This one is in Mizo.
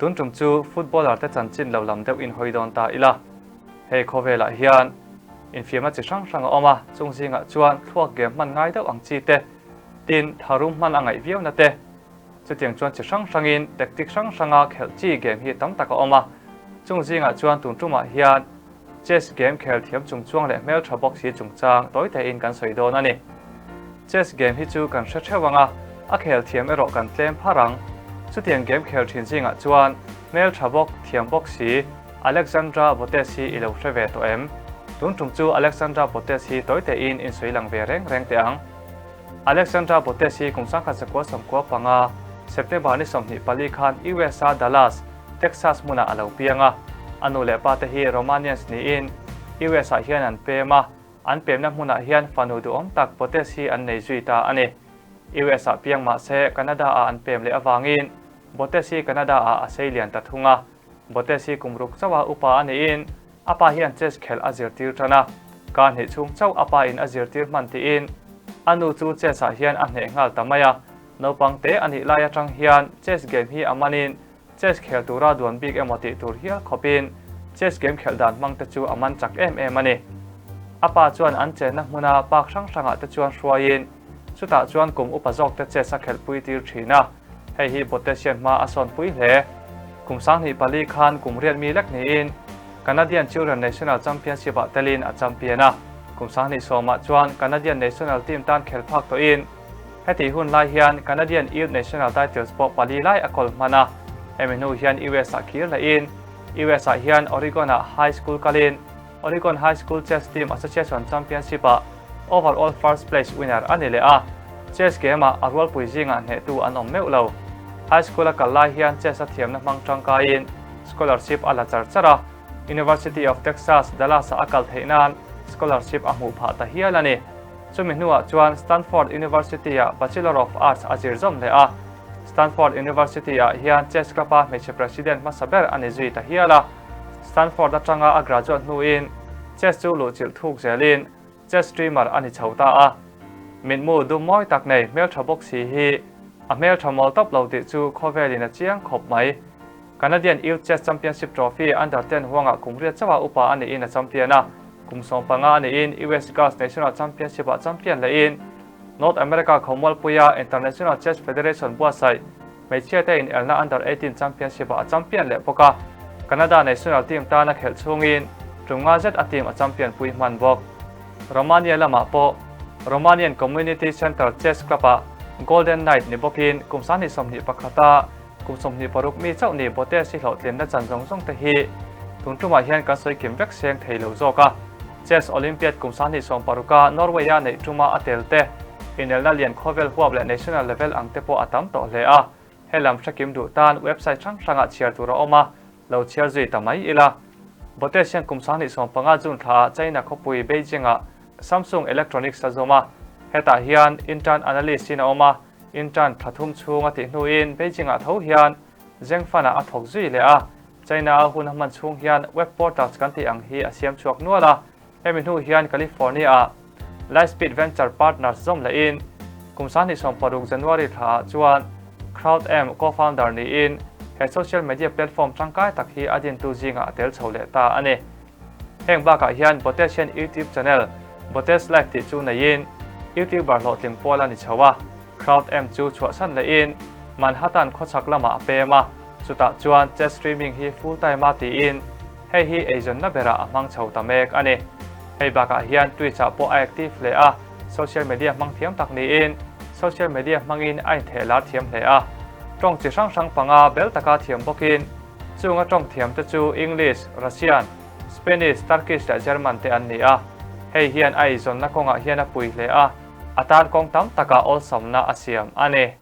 Tun tum chu footballer te chanchin lo lam deuh in hawi dawn ta ila. Hei khawvelah hian infiamna chi hrang hrang a awm a, chung zingah chuan thluak game hman ngai deuh ang chi te, tin tharum hman a ngaih viau na te, chutiang chuan chi hrang hrangin tactic hrang hranga khelh chi game hi tam tak a awm a, chung zingah chuan tun tumah hian Chess game khel thiam chungchuang leh hmeltha bawk si chungchang tawi tein kan sawi dawn a ni. Chess game hi chu kan hre theuh ang a, a khel thiam erawh kan tlem phar ang. Chutiang game khel thin zingah chuan hmeltha bawk, thiam bawk si Alexandra Botez hi i lo hre ve tawh em? Tun tum chu Alexandra Botez hi tawi tein in sawi lang ve reng reng teh ang. Alexandra Botez hi kum 1995, September ni 24 khan USA Dallas, Texas hmunah a lo piang a. A nu leh pa te hi Romanians niin US ah hian an pem a, an pemna hmunah hian fanu duhawm tak Botez hi an nei zui ta a ni. US ah piang mah se Canada ah an pem leh avangin Botez hi Canada ah a sei lian ta thung a. Botez hi kum ruk chauha upa a niin A pa hian chess khelh a zirtir tan a, kar hnih chhung chauh a pa in a zirtir hman tiin a nu chu chess ah hian a hneh nghal ta mai a. Naupang te a nih lai atang hian chess game hi a manin chess khel tura duan bik emaw tih tur hial khawpin chess game khelh dan hmang te chu a man chak em em a ni. A pa chuan an chenna hmuna park hrang hrangah te chuan hruaiin chutah chuan kum upa zawk te chess a khelhpui tir thin a. Hei hi Botesian hma a sawnpui hle. Kum 24 khan kum riat mi lek niin Canadian Children National Championship-ah telin a champion a. Kum 20 ah chuan Canadian National Team tan khel phak tawhin hetih hun lai hian Canadian Youth National Titles pawh pali lai a kawl hman a. Hemi hnu hian US-ah kir lehin US-ah hian Oregon-ah high school kalin Oregon High School Chess Team Association Championship-ah overall first place winner a ni leh a, chess game-ah a rualpui zingah hnehtu an awm meuh lo. High school a kal lai hian chess a thiamna hmang tangkaiin scholarship a la char char a, University of Texas, Dallas-ah a kal theih nan scholarship a hmuh phah ta hial a ni. Chumi hnuah chuan Stanford University-ah Bachelor of Arts a zir zawm leh a, Stanford University-ah hian chess club-a hmeichhe president hmasa ber a ni zui ta hial a. Stanford atanga a graduate hnuin chess chu luhchilh thuk zelin chess streamer a ni chho ta a. Mitmu dum mawi tak nei hmeltha bawk si hi a hmeltha mawl tawp lo tih chu khawvelin a chiang khawp mai. Canadian Youth Chess Championship Trophy Under 10 huangah kum riat chauha upa a niin a champion a, kum 15 a niin US Girls National Championship-ah champion lehin North America khawmualpuia International Chess Federation buatsaih Hmeichhia te inelna Under 18 Championship ah a champion leh bawk a, Canada national team tan a khelh chhungin tum nga zet a team a champion pui hman bawk. Romania lamah pawh Romanian Community Centre Chess Club ah Golden Knight ni bawkin kum 2021 a kum 26 mi chauh ni Botez hi hlawhtlinna chan zawng zawng te hi tun tumah hian kan sawi kim vek seng thei lo zawk a. Chess Olympiad kum 2016 a Norway a neih tuma a tel te, inelna lian khawvel huap leh national level ang te pawh a tam tawh hle a. He lam hrekim duh tan website hrang hrangah chhiar tur a awm a, lo chhiar zui ta mai ila. Botez hian kum 2015 June thlaah China khawpui Beijing-ah Samsung Electronics a zawm a, hetah hian intern analyst in a awm a, intern thla thum chhung a tih hnuin Beijing-ah tho hian Zhengfan-ah a thawk zui leh a. China a hun a hman chhung hian web portals kan tih ang hi a siam chhuak nual a, hemi hnu hian California-ah Lightspeed Venture Partners zawm lehin kum 2026 January thlaah chuan CrowdM co-founder niin he social media platform tangkai tak hi a dintu zingah a tel chho leh ta a ni. Heng bakah hian Botez hian YouTube channel Botez Live tih chu neiin YouTuber hlawhtling pawl a ni chho a, CrowdM chu chhuahsan lehin Manhattan khawchhak lamah a pem a, chutah chuan chess streaming hi full time a tiin hei hi eizawnna berah a hmang chho ta mek a ni. Hei bakah hian Twitch ah pawh a active hle a, social media hmang thiam tak niin social media hmangin a intheh lar thiam hle a, tawng chi hrang hrang panga bel taka thiam bawkin chunga tawng thiam te chu English, Russian, Spanish, Turkish leh German te an ni a, hei hian a eizawnna kawngah hian a pui hle a, a tan kawng tam takah awlsamna a siam a ni.